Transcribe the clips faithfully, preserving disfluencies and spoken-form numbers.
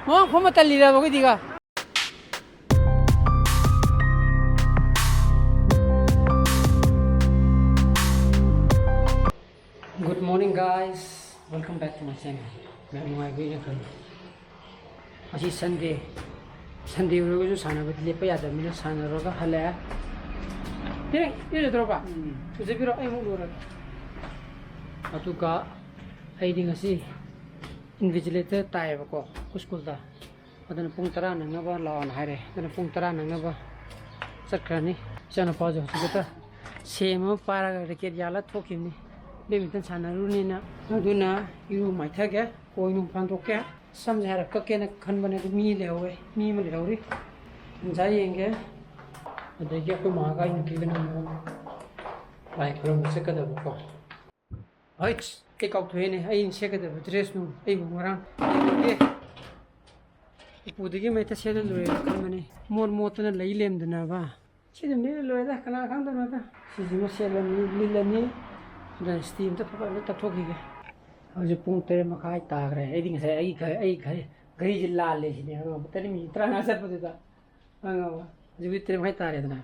ꯃꯃꯥꯡ ꯐꯝꯃ ꯇꯜꯂꯤꯔꯕ ꯑꯩꯈꯣꯏꯗꯤꯒ? Good morning, guys. Welcome back to my channel. ꯃꯌꯥꯝ ꯅꯨꯡꯉꯥꯏꯕꯤꯔꯤꯕ ꯈꯜꯂꯤ꯫ ꯉꯁꯤ Sunday꯫ Sunday ꯑꯣꯏꯔꯒꯁꯨ ꯁꯥꯟꯅꯕꯗꯤ ꯂꯦꯞꯄ ꯌꯥꯗꯕꯅꯤꯅ ꯁꯥꯟꯅꯔꯒ ꯍꯜꯂꯛꯑꯦ꯫ ꯏꯔꯦ, ꯏꯔꯨꯖꯗ꯭ꯔꯣꯕ? ꯎꯝ꯫ ꯂꯨꯖꯕꯤꯔꯣ, ꯑꯩ ꯑꯃꯨꯛ ꯂꯨꯔꯒꯦ꯫ ꯑꯗꯨꯒ ꯑꯩꯗꯤ ꯉꯁꯤ invigilator ꯇꯥꯏꯌꯦꯕꯀꯣ, ꯑꯩꯈꯣꯏ ꯁ꯭ꯀꯨꯜꯗ꯫ ꯑꯗꯨꯅ ꯄꯨꯡ ꯇꯔꯥ ꯅꯪꯅꯕ ꯂꯥꯛꯑꯣꯅ ꯍꯥꯏꯔꯦ꯫ ꯑꯗꯨꯅ ꯄꯨꯡ ꯇꯔꯥ ꯅꯪꯅꯕ ꯆꯠꯈ꯭ꯔꯅꯤ꯫ ꯏꯆꯥꯅꯨꯄꯥꯁꯨ ꯍꯧꯖꯤꯛ ꯈꯛꯇ ꯁꯦꯝ ꯑꯃ ꯄꯥꯏꯔꯒ ꯔꯦꯀꯦꯠ ꯌꯥꯜꯂ ꯊꯣꯛꯈꯤꯕꯅꯤ꯫ ꯕꯦꯗꯃꯤꯟꯇꯟ ꯁꯥꯟꯅꯔꯨꯅꯤꯅ꯫ ꯑꯗꯨꯅ ꯏꯔꯨ ꯃꯥꯏꯊꯒꯦ, ꯀꯣꯏ ꯅꯨꯡ ꯐꯥꯟꯗꯣꯛꯀꯦ꯫ ꯁꯝꯁꯦ ꯍꯥꯏꯔ ꯀꯛꯀꯦꯅ ꯈꯟꯕꯅꯦ, ꯑꯗꯨ ꯃꯤ ꯂꯩꯍꯧꯋꯦ, ꯃꯤ ꯑꯃ ꯂꯩꯍꯧꯔꯤ꯫ ꯇꯟꯖꯥ ꯌꯦꯡꯒꯦ꯫ ꯑꯗꯒꯤ ꯑꯩꯈꯣꯏ ꯃꯥꯒ ꯑꯩ ꯅꯨꯄꯤꯒꯅ ꯑꯃꯨꯛ ꯂꯥꯏ ꯈꯨꯔꯨꯝꯕ ꯆꯠꯀꯗꯕꯀꯣ꯫ ꯍꯩꯠ, ꯑꯩ ꯀꯥꯎꯊꯣꯛꯑꯦꯅꯦ, ꯑꯩꯅ ꯁꯦꯠꯀꯗꯕ ꯗ꯭ꯔꯦꯁ ꯅꯨꯡ ꯑꯩꯕꯨ ꯉꯔꯥꯡ꯫ ꯑꯦ, ꯎꯄꯨꯗꯒꯤ ꯃꯩꯇ ꯁꯦꯠꯂ ꯂꯣꯏꯔꯦ ꯈꯟꯕꯅꯦ꯫ ꯃꯣꯠ ꯃꯣꯠꯇꯅ ꯂꯩ ꯂꯦꯝꯗꯅꯕ꯫ ꯁꯤ ꯑꯗꯨꯝ ꯂꯤꯠꯂ ꯂꯣꯏꯔꯦꯗ, ꯀꯅꯥ ꯈꯪꯗꯣꯏꯅꯣꯗ꯫ ꯁꯤꯁꯤꯃ ꯁꯦꯠꯂꯅꯤ, ꯂꯤꯠꯂꯅꯤ꯫ ꯑꯗꯨꯅ ꯏꯁꯇꯤ ꯑꯝꯇ ꯐꯠ ꯐꯠ ꯂꯣꯏ ꯇꯛꯊꯣꯛꯈꯤꯒꯦ꯫ ꯍꯧꯖꯤꯛ ꯄꯨꯡ ꯇꯔꯦꯠ ꯃꯈꯥꯏ ꯇꯥꯈ꯭ꯔꯦ꯫ ꯑꯩꯗꯤ ꯉꯁꯥꯏ ꯑꯩ ꯘ-, ꯑꯩ ꯘꯔꯤ, ꯘꯔꯤꯁꯦ ꯂꯥꯜꯂꯦ ꯁꯤꯅꯦ꯫ ꯇꯔꯦꯠ ꯃꯤꯅꯤꯠ ꯇꯔꯥꯃꯉꯥ ꯆꯠꯄꯗꯨꯗ꯫ ꯈꯪꯉꯕ? ꯍꯧꯖꯤꯛꯄꯨꯗꯤ ꯇꯔꯦꯠ ꯃꯈꯥꯏ ꯇꯥꯔꯦꯗꯅ꯫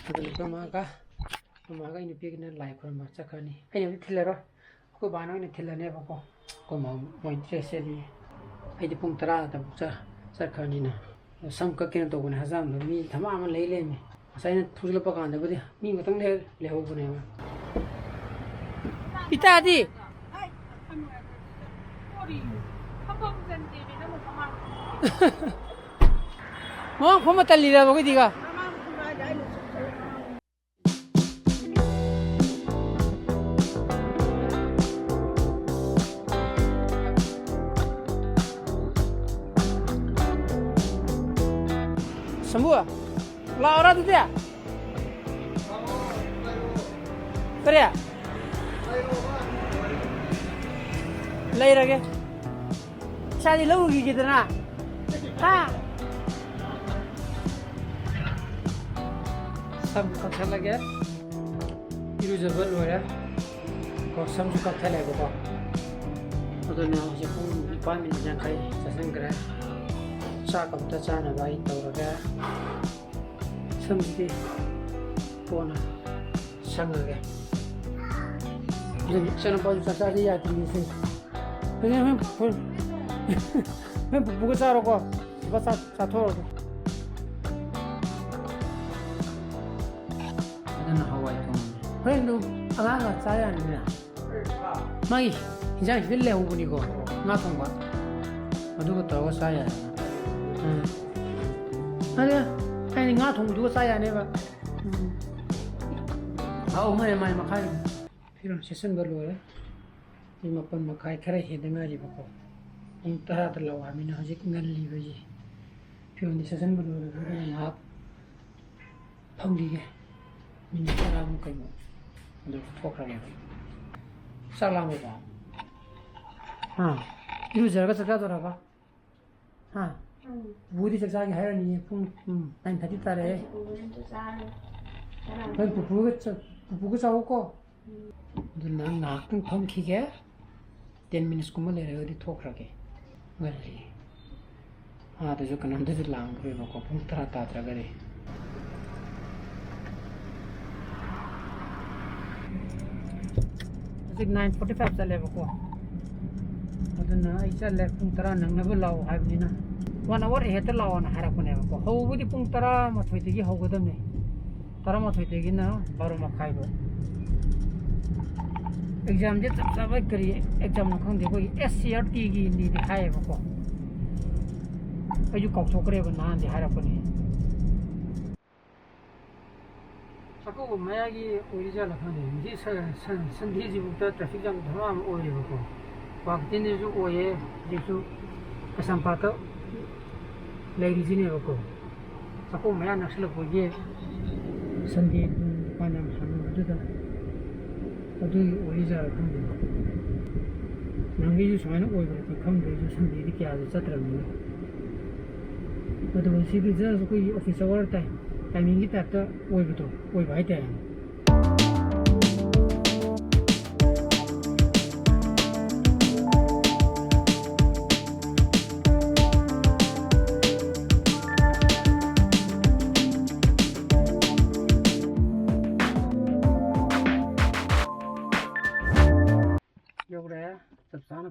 ꯑꯗꯨꯅ ꯑꯩꯈꯣꯏ ꯃꯥꯒ, ꯑꯩꯈꯣꯏ ꯃꯥꯒ ꯑꯩ ꯅꯨꯄꯤꯒꯅ ꯂꯥꯏ ꯈꯨꯔꯨꯝꯕ ꯆꯠꯈ꯭ꯔꯅꯤ꯫ ꯑꯩꯅꯕꯨꯗꯤ ꯊꯤꯜꯂꯔꯣꯏ꯫ ꯑꯩꯈꯣꯏ ꯕꯥꯅ ꯑꯣꯏꯅ ꯊꯤꯜꯂꯅꯦꯕꯀꯣ꯫ ꯑꯩꯈꯣꯏ ꯃꯥ ꯃꯣꯏ ꯗ꯭ꯔꯦꯁ ꯁꯦꯠꯂꯤ꯫ ꯑꯩꯗꯤ ꯄꯨꯡ ꯇꯔꯥꯗ ꯑꯃꯨꯛ ꯆꯠ-, ꯆꯠꯈ꯭ꯔꯅꯤꯅ꯫ ꯁꯝ ꯀꯛꯀꯦꯅ ꯇꯧꯕꯅꯦ, ꯍꯖꯥꯝꯗꯣ ꯃꯤ ꯊꯝꯕꯥꯜ ꯑꯃ ꯂꯩ ꯂꯩꯔꯝꯃꯦ꯫ ꯉꯁꯥꯏ ꯑꯩꯅ ꯊꯧꯖꯤꯜꯂꯛꯄ ꯀꯥꯟꯗꯕꯨꯗꯤ ꯃꯤ ꯑꯃꯇꯪ ꯂꯩ-, ꯂꯩꯍꯧꯕꯅꯦꯕ꯫ ꯄꯤꯇꯥꯗꯤ? ꯃꯃꯥꯡ ꯐꯝꯕ ꯇꯜꯂꯤꯔꯕ ꯑꯩꯈꯣꯏꯗꯤꯒ? ꯁꯃꯨ, ꯂꯥꯛꯑꯣꯔꯥ ꯑꯗꯨꯗꯤ? ꯀꯔꯤ? ꯂꯩꯔꯒꯦ꯫ ꯏꯁꯥꯗꯤ ꯂꯧꯔꯨꯈꯤꯒꯦꯗꯅ꯫ ꯍꯥ? ꯁꯝ ꯀꯛꯊꯠꯂꯒꯦ꯫ ꯏꯔꯨꯖꯕ ꯂꯣꯏꯔꯦ꯫ ꯀꯣ, ꯁꯝꯁꯨ ꯀꯛꯊꯠꯂꯦꯕꯀꯣ꯫ ꯑꯗꯨ ꯑꯗꯨꯅ ꯍꯧꯖꯤꯛ ꯄꯨꯡ ꯅꯤꯄꯥꯟ ꯃꯤꯅꯤꯠ ꯌꯥꯡꯈꯩ ꯆꯠꯁꯤꯟꯈ꯭ꯔꯦ꯫ ꯆꯥꯛ ꯑꯝꯇ ꯆꯥꯅꯕ ꯑꯩ ꯇꯧꯔꯒꯦ꯫ ꯁꯝꯁꯤꯗꯤ ꯀꯣꯟꯅ ꯁꯪꯉꯒꯦ꯫ ꯑꯗꯨꯅ ꯏꯆꯥꯅꯨꯄꯥꯁꯨ ꯆꯥꯛ ꯆꯥꯗ ꯌꯥꯗ꯭ꯔꯤꯅꯦ ꯁꯤ꯫ ꯑꯗꯨꯅ ꯍꯣꯔꯦꯟ, ꯍꯣꯔꯦꯟ, ꯍꯣꯔꯦꯟ ꯄꯨꯄꯨꯒ ꯆꯥꯔꯣꯀꯣ꯫ ꯄꯨꯄꯥ ꯆꯥꯛ ꯆꯥꯊꯣꯛꯑꯒꯦ꯫ ꯑꯗꯨꯅ ꯍꯋꯥꯏ ꯊꯣꯡꯕꯅꯦ꯫ ꯍꯣꯔꯦꯟ ꯑꯗꯨꯝ ꯑꯉꯥꯡꯒ ꯆꯥ ꯌꯥꯅꯤꯅ꯫ ꯃꯥꯒꯤ ꯍꯤꯟꯖꯥꯡ ꯁꯤꯗ ꯂꯩꯍꯧꯕꯅꯤꯀꯣ, ꯉꯥ ꯊꯣꯡꯕ꯫ ꯑꯗꯨꯒ ꯇꯧꯔꯒ ꯆꯥ ꯌꯥꯏ꯫ ꯎꯝ꯫ ꯑꯗ ꯑꯩꯅ ꯉꯥ ꯊꯣꯡꯕꯗꯨꯒ ꯆꯥ ꯌꯥꯅꯦꯕ꯫ ꯎꯝ꯫ ꯑꯧ, ꯃꯥꯅꯦ, ꯃꯥꯅꯦ, ꯃꯈꯥꯒꯤ꯫ ꯐꯤꯔꯣꯜ ꯁꯦꯠꯆꯟꯕ ꯂꯣꯏꯔꯦ꯫ ꯄꯨꯡ ꯃꯥꯄꯟ ꯃꯈꯥꯏ ꯈꯔ ꯍꯦꯟꯗ ꯉꯥꯏꯔꯤꯕꯀꯣ꯫ ꯄꯨꯡ ꯇꯔꯥꯗ ꯂꯧ ꯍꯥꯏꯕꯅꯤꯅ ꯍꯧꯖꯤꯛ ꯉꯜꯂꯤꯕꯁꯤ꯫ ꯐꯤꯔꯣꯜꯗꯤ ꯁꯦꯠꯆꯟꯕ ꯂꯣꯏꯔꯕꯅꯤꯅ ꯉꯥꯏꯍꯥꯛ ꯐꯝꯈꯤꯒꯦ꯫ ꯃꯤꯅꯤꯠ ꯇꯔꯥꯃꯨꯛ ꯀꯩꯃꯨꯛ꯫ ꯑꯗꯨꯒ ꯊꯣꯛꯈ꯭ꯔꯒꯦꯕ꯫ ꯆꯥꯛ ꯂꯥꯝꯃꯕꯣ? ꯍꯥ? ꯏꯔꯨꯖꯔꯒ ꯆꯥꯛ ꯆꯥꯗꯣꯔꯕ? ꯍꯥ? ꯎꯝ꯫ ꯄꯨꯄꯨꯗꯤ ꯆꯥꯛ ꯆꯥꯒꯦ ꯍꯥꯏꯔꯅꯤꯌꯦ꯫ ꯄꯨꯡ, ꯎꯝ, nine thirty ꯇꯥꯔꯦ꯫ ꯄꯨꯄꯨꯅꯁꯨ ꯆꯥꯔꯦ꯫ ꯍꯣꯏ, ꯄꯨꯄꯨꯒ ꯆ-, ꯄꯨꯄꯨꯒ ꯆꯥꯎꯀꯣ꯫ ꯎꯝ꯫ ꯑꯗꯨꯅ ꯉꯥꯏꯍꯥꯛꯇꯪ ꯐꯝꯈꯤꯒꯦ꯫ Ten minutes ꯀꯨꯝꯕ ꯂꯩꯔꯒꯗꯤ ꯊꯣꯛꯈ꯭ꯔꯒꯦ꯫ ꯉꯜꯂꯤ꯫ ꯑꯥꯗꯁꯨ ꯀꯅꯥꯝꯇꯁꯨ ꯂꯥꯡꯈ꯭ꯔꯦꯕꯀꯣ, ꯄꯨꯡ ꯇꯔꯥ ꯇꯥꯗ꯭ꯔꯒꯗꯤ꯫ ꯍꯧꯖꯤꯛ nine forty five ꯆꯠꯂꯦꯕꯀꯣ꯫ ꯑꯗꯨꯅ ꯑꯩ ꯆꯠꯂꯦ, ꯄꯨꯡ ꯇꯔꯥ ꯅꯪꯅꯕ ꯂꯥꯛꯑꯣ ꯍꯥꯏꯕꯅꯤꯅ꯫ One hour ahead ꯇ ꯂꯥꯛꯑꯣꯅ ꯍꯥꯏꯔꯛꯄꯅꯦꯕꯀꯣ꯫ ꯍꯧꯕꯗꯤ ꯄꯨꯡ ꯇꯔꯥꯃꯥꯊꯣꯏꯗꯒꯤ ꯍꯧꯒꯗꯕꯅꯦ꯫ ꯇꯔꯥꯃꯥꯊꯣꯏꯗꯒꯤꯅ ꯕꯥꯔꯣ ꯃꯈꯥꯏꯐꯥꯎ꯫ Exam ꯁꯦ ꯆꯞ ꯆꯥꯕ ꯀꯔꯤ exam ꯅꯣ ꯈꯪꯗꯦ, ꯑꯩꯈꯣꯏꯒꯤ S C R T ꯒꯤꯅꯤꯗꯤ ꯍꯥꯏꯌꯦꯕꯀꯣ꯫ ꯑꯩꯁꯨ ꯀꯥꯎꯊꯣꯛꯈ꯭ꯔꯦꯕ, ꯅꯍꯥꯟꯗꯤ ꯍꯥꯏꯔꯛꯄꯅꯦ꯫ ꯆꯥꯛꯀꯧꯕ ꯃꯌꯥꯒꯤ ꯑꯣꯏꯔꯤꯖꯥꯠꯂ ꯈꯪꯗꯦ꯫ ꯉꯁꯤ ꯁ-, ꯁ-, Sunday ꯁꯤꯐꯥꯎꯗ traffic jam ꯙꯃꯥ ꯑꯃ ꯑꯣꯏꯔꯦꯕꯀꯣ꯫ ꯒꯨꯋꯥꯍꯥꯇꯤꯗꯁꯨ ꯑꯣꯏꯌꯦ, ꯍꯧꯖꯤꯛꯁꯨ ꯀꯩꯁꯥꯝꯄꯥꯠꯇ ꯂꯩꯔꯤꯁꯤꯅꯦꯕꯀꯣ꯫ ꯆꯥꯛꯀꯧꯕ ꯃꯌꯥ ꯅꯛꯁꯤꯜꯂꯛꯄꯒꯤ Sunday ꯗꯨꯀꯥꯟ ꯌꯥꯝ ꯍꯥꯡꯅꯕꯗꯨꯗ ꯑꯗꯨꯒꯤ ꯑꯣꯏꯔꯤꯖꯥꯠꯂ ꯈꯪꯗꯦꯕ꯫ ꯅꯍꯥꯟꯈꯩꯁꯨ ꯁꯨꯃꯥꯏꯅ ꯑꯣꯏꯕ꯭ꯔꯗꯤ ꯈꯪꯗꯦ, ꯑꯩꯁꯨ Sunday ꯗꯤ ꯀꯌꯥꯁꯨ ꯆꯠꯇ꯭ꯔꯕꯅꯤꯅ꯫ ꯑꯗꯨꯒ ꯁꯤꯗꯤ just ꯑꯩꯈꯣꯏꯒꯤ office hour time, timing ꯒꯤ type ꯇ ꯑꯣꯏꯕꯗꯣ, ꯑꯣꯏꯕ ꯍꯥꯏꯇꯥꯔꯦꯅꯦ꯫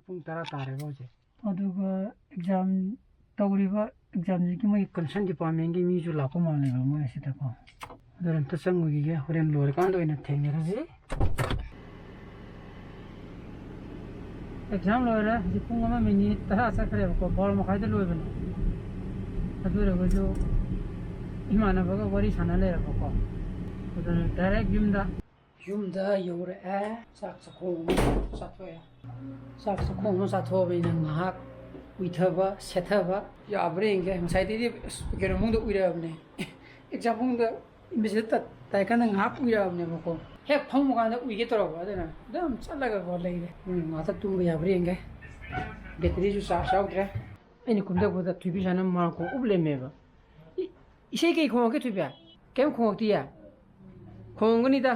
ꯄꯨꯡ ꯇꯔꯥ ꯇꯥꯔꯦꯕ ꯍꯧꯖꯤꯛ꯫ ꯑꯗꯨꯒ ꯑꯦꯛꯖꯥꯝ ꯇꯧꯔꯤꯕ ꯑꯦꯛꯖꯥꯝꯁꯤꯒꯤ ꯃꯣꯏ ꯀꯟꯁꯔꯟ ꯗꯤꯄꯥꯔꯠꯃꯦꯟꯒꯤ ꯃꯤꯁꯨ ꯂꯥꯛꯄ ꯃꯥꯜꯂꯦꯕ ꯃꯣꯏ ꯑꯁꯤꯗꯀꯣ꯫ ꯑꯗꯨꯅ ꯑꯝꯇ ꯆꯪꯉꯨꯈꯤꯒꯦ, ꯍꯣꯔꯦꯟ ꯂꯣꯏꯔꯀꯥꯟꯗ ꯑꯣꯏꯅ ꯊꯦꯡꯅꯔꯁꯤ꯫ ꯑꯦꯛꯖꯥꯝ ꯂꯣꯏꯔꯦ, ꯍꯧꯖꯤꯛ ꯄꯨꯡ ꯑꯃ ꯃꯤꯅꯤꯠ ꯇꯔꯥ ꯆꯠꯈ꯭ꯔꯦꯕꯀꯣ, ꯕꯥꯔꯣ ꯃꯈꯥꯏꯗ ꯂꯣꯏꯕꯅꯦ꯫ ꯑꯗꯨ ꯑꯣꯏꯔꯒꯁꯨ ꯏꯃꯥꯟꯅꯕꯒ ꯋꯥꯔꯤ ꯁꯥꯟꯅ ꯂꯩꯔꯕꯀꯣ, ꯑꯗꯨꯅ ꯗꯥꯏꯔꯦꯛ ꯌꯨꯝꯗ꯫ ꯌꯨꯝꯗ ꯌꯧꯔꯛꯑꯦ, ꯆꯥꯛ ꯆꯥꯛꯈꯣꯝ ꯑꯃ ꯆꯥꯊꯣꯛꯑꯦ꯫ ꯆꯥꯛ ꯆꯥꯛꯈꯣꯝ ꯑꯃ ꯆꯥꯊꯣꯛꯑꯕꯅꯤꯅ ꯉꯥꯏꯍꯥꯛ ꯎꯏꯊꯕ ꯁꯦꯠꯊꯕ ꯌꯥꯕ꯭ꯔꯥ ꯌꯦꯡꯒꯦ꯫ ꯉꯁꯥꯏꯗꯩꯗꯤ ꯑꯁ ꯀꯩꯅꯣ ꯐꯃꯨꯡꯗ ꯎꯏꯔꯛꯑꯕꯅꯦ꯫ ꯑꯦꯛꯖꯥꯝ ꯐꯃꯨꯡꯗ ꯏꯟꯚꯤꯖꯤꯂꯦꯇꯔ ꯇꯥꯏꯀꯥꯟꯗ ꯉꯥꯏꯍꯥꯛ ꯎꯏꯔꯛꯑꯕꯅꯦꯕꯀꯣ꯫ ꯍꯦꯛ ꯐꯝꯃꯀꯥꯟꯗ ꯎꯏꯒꯦ ꯇꯧꯔꯕ, ꯑꯗꯨꯅ ꯑꯗꯨꯝ ꯆꯠꯂꯒꯀꯣ ꯂꯩꯔꯦ꯫ ꯎꯝ, ꯉꯥꯛꯇ ꯇꯨꯝꯕ ꯌꯥꯕ꯭ꯔꯥ ꯌꯦꯡꯒꯦ꯫ ꯕꯦꯇꯔꯤꯁꯨ ꯆꯥꯔꯖ ꯌꯥꯎꯗ꯭ꯔꯦ꯫ ꯑꯩꯅ ꯀꯨꯝꯊꯔꯛꯄꯗ ꯊꯣꯏꯕꯤꯁꯥꯅ ꯃꯥꯡꯈꯣꯡ ꯎꯞ ꯂꯩꯔꯝꯃꯦꯕ꯫ ꯏ-, ꯏꯁꯩ ꯀꯩ ꯈꯣꯡꯉꯛꯀꯦ ꯊꯣꯏꯕꯤ? ꯀꯩꯝ ꯈꯣꯡꯉꯛꯇꯤꯌꯦ? ꯈꯣꯡꯉꯝꯒꯅꯤꯗ꯫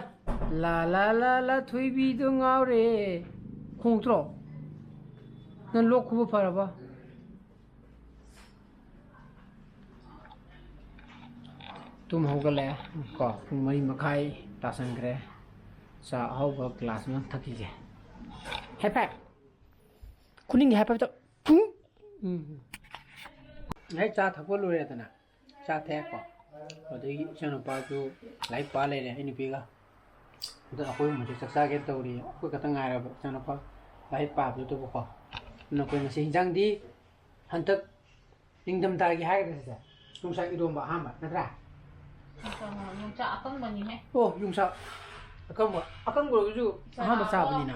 "ꯂꯥ ꯂꯥ ꯂꯥ ꯂꯥ ꯊꯣꯏꯕꯤꯗꯣ ꯉꯥꯎꯔꯦ"꯫ ꯈꯣꯡꯉꯛꯇ꯭ꯔꯣ? ꯅꯪ ꯂꯣꯛ ꯈꯨꯕ ꯐꯔꯕ? ꯇꯨꯝ ꯍꯧꯒꯠꯂꯛꯑꯦ ꯀꯣ, ꯄꯨꯡ ꯃꯔꯤ ꯃꯈꯥꯏ ꯇꯥꯁꯟꯈ꯭ꯔꯦ꯫ ꯆꯥ ꯑꯍꯥꯎꯕ ꯒ꯭ꯂꯥꯁ ꯑꯃ ꯊꯛꯈꯤꯒꯦ꯫ ꯍꯥꯏ ꯐꯥꯏꯚ꯫ ꯈꯨꯅꯤꯡꯒꯤ ꯍꯥꯏ ꯐꯥꯏꯚꯇ꯫ ꯎꯝ꯫ ꯎꯝ꯫ ꯍꯦꯛ ꯆꯥ ꯊꯛꯄ ꯂꯣꯏꯔꯦꯗꯅ, ꯆꯥ ꯊꯛꯑꯦꯀꯣ꯫ ꯑꯗꯒꯤ ꯏꯆꯥꯅꯨꯄꯥꯁꯨ ꯂꯥꯏꯔꯤꯛ ꯄꯥ ꯂꯩꯔꯦ, ꯑꯩ ꯅꯨꯄꯤꯒ꯫ ꯑꯗꯣ ꯑꯩꯈꯣꯏ ꯑꯍꯨꯝꯁꯦ ꯆꯥꯛ ꯆꯥꯒꯦ ꯇꯧꯔꯤ꯫ ꯑꯩꯈꯣꯏ ꯈꯛꯇ ꯉꯥꯏꯔꯕ ꯏꯆꯥꯅꯨꯄꯥ ꯂꯥꯏꯔꯤꯛ ꯄꯥꯕꯗꯨꯗꯕꯨꯀꯣ꯫ ꯑꯗꯨꯅ ꯑꯩꯈꯣꯏ ꯉꯁꯤ ꯍꯤꯟꯖꯥꯡꯗꯤ ꯍꯟꯗꯛ ꯅꯤꯡꯊꯝꯊꯥꯒꯤ ꯍꯥꯏꯒꯗ꯭ꯔꯥ ꯁꯤꯁꯦ? ꯌꯣꯡꯆꯥꯛ ꯏꯔꯣꯝꯕ ꯑꯍꯥꯟꯕ, ꯅꯠꯇ꯭ꯔꯥ? ꯌꯣꯡꯆꯥꯛ ꯃꯔꯨ, ꯌꯣꯡꯆꯥꯛ ꯑꯀꯪꯕꯅꯤꯍꯦ꯫ ꯑꯣ, ꯌꯣꯡꯆꯥꯛ ꯑꯀꯪꯕ, ꯑꯀꯪꯕ ꯑꯣꯏꯔꯒꯁꯨ ꯑꯍꯥꯟꯕ ꯆꯥꯕꯅꯤꯅ꯫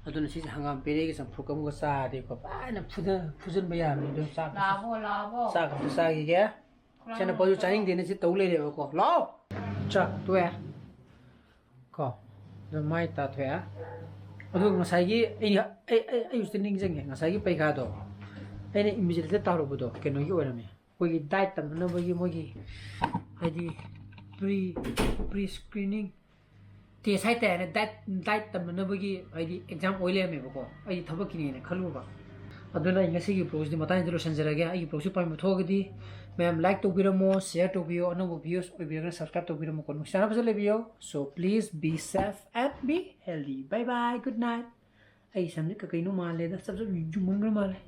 ꯑꯗꯨꯅ ꯁꯤꯁꯦ ꯍꯪꯒꯥꯝ ꯄꯦꯔꯦꯒꯤ ꯆꯝꯐꯨꯠ ꯑꯃꯒ ꯆꯥꯔꯗꯤꯀꯣ, ꯐꯖꯅ ꯐꯨꯗ-, ꯐꯨꯖꯤꯟꯕ ꯌꯥꯕꯅꯤ꯫ ꯑꯗꯨꯅ ꯆꯥꯛ, ꯂꯥꯛꯑꯕꯣ, ꯂꯥꯛꯑꯕꯣ? ꯆꯥꯛ ꯑꯝꯇ ꯆꯥꯈꯤꯒꯦ꯫ ꯏꯆꯥꯅꯨꯄꯥꯁꯨ ꯆꯥꯅꯤꯡꯗꯦꯅ ꯁꯤ ꯇꯧ ꯂꯩꯔꯦꯕꯀꯣ꯫ ꯂꯥꯛꯑꯣ! ꯆꯥꯛ ꯇꯣꯛꯑꯦ꯫ ꯀꯣ, ꯑꯗꯨ ꯃꯥꯏ ꯇꯥꯊꯣꯛꯑꯦ꯫ ꯑꯗꯨꯒ ꯉꯁꯥꯏꯒꯤ ꯑꯩ, ꯑꯩ, ꯑꯩ, ꯑꯩ ꯍꯧꯖꯤꯛꯇ ꯅꯤꯡꯁꯤꯡꯉꯦ, ꯉꯁꯥꯏꯒꯤ ꯄꯩꯈꯥꯗꯣ ꯑꯩꯅ ꯏꯟꯚꯤꯖꯤꯂꯦꯇꯔ ꯇꯥꯍꯧꯔꯛꯄꯗꯣ ꯀꯩꯅꯣꯒꯤ ꯑꯣꯏꯔꯝꯃꯦ, ꯑꯩꯈꯣꯏꯒꯤ ꯗꯥꯏꯠ ꯇꯝꯅꯅꯕꯒꯤ ꯃꯣꯏꯒꯤ, ꯍꯥꯏꯗꯤ, ꯄ꯭ꯔꯤ, ꯄ꯭ꯔꯤ ꯁ꯭ꯀ꯭ꯔꯤꯅꯤꯡ ꯇꯦꯁ ꯍꯥꯏꯇꯥꯔꯦꯅꯦ, ꯗꯥꯏꯠ, ꯗꯥꯏꯠ ꯇꯝꯅꯅꯕꯒꯤ, ꯍꯥꯏꯗꯤ, ꯑꯦꯛꯖꯥꯝ ꯑꯣꯏ ꯂꯩꯔꯝꯃꯦꯕꯀꯣ, ꯑꯩꯗꯤ ꯊꯕꯛꯀꯤꯅꯦꯅ ꯈꯜꯂꯨꯕ꯫ ꯑꯗꯨꯅ ꯑꯩ ꯉꯁꯤꯒꯤ ꯕ꯭ꯂꯣꯒꯁꯤꯗꯤ ꯃꯇꯥꯡꯁꯤꯗ ꯂꯣꯏꯁꯤꯟꯖꯔꯒꯦ꯫ ꯑꯩꯒꯤ ꯕ꯭ꯂꯣꯒꯁꯤ ꯄꯥꯝꯕꯤꯕ ꯊꯣꯛꯑꯒꯗꯤ ꯃꯌꯥꯝ ꯂꯥꯏꯛ ꯇꯧꯕꯤꯔꯝꯃꯣ, ꯁꯤꯌꯔ ꯇꯧꯕꯤꯌꯣ, ꯑꯅꯧꯕ ꯚ꯭ꯌꯨꯁ ꯑꯣꯏꯕꯤꯔꯒꯅ ꯁꯕꯁꯀ꯭ꯔꯥꯏꯕ ꯇꯧꯕꯤꯔꯝꯃꯣꯀꯣ꯫ ꯅꯨꯡꯁꯤꯆꯥꯟꯅ ꯐꯖꯅ ꯂꯩꯕꯤꯌꯣ꯫ So please be safe and be healthy. Bye bye, good night. ꯑꯩ ꯁꯝꯁꯦ ꯀꯩꯅꯣ ꯃꯥꯜꯂꯦꯗ, ꯆꯞ ꯆꯞ ꯌꯨꯡꯃꯟꯈ꯭ꯔ ꯃꯥꯜꯂꯦ꯫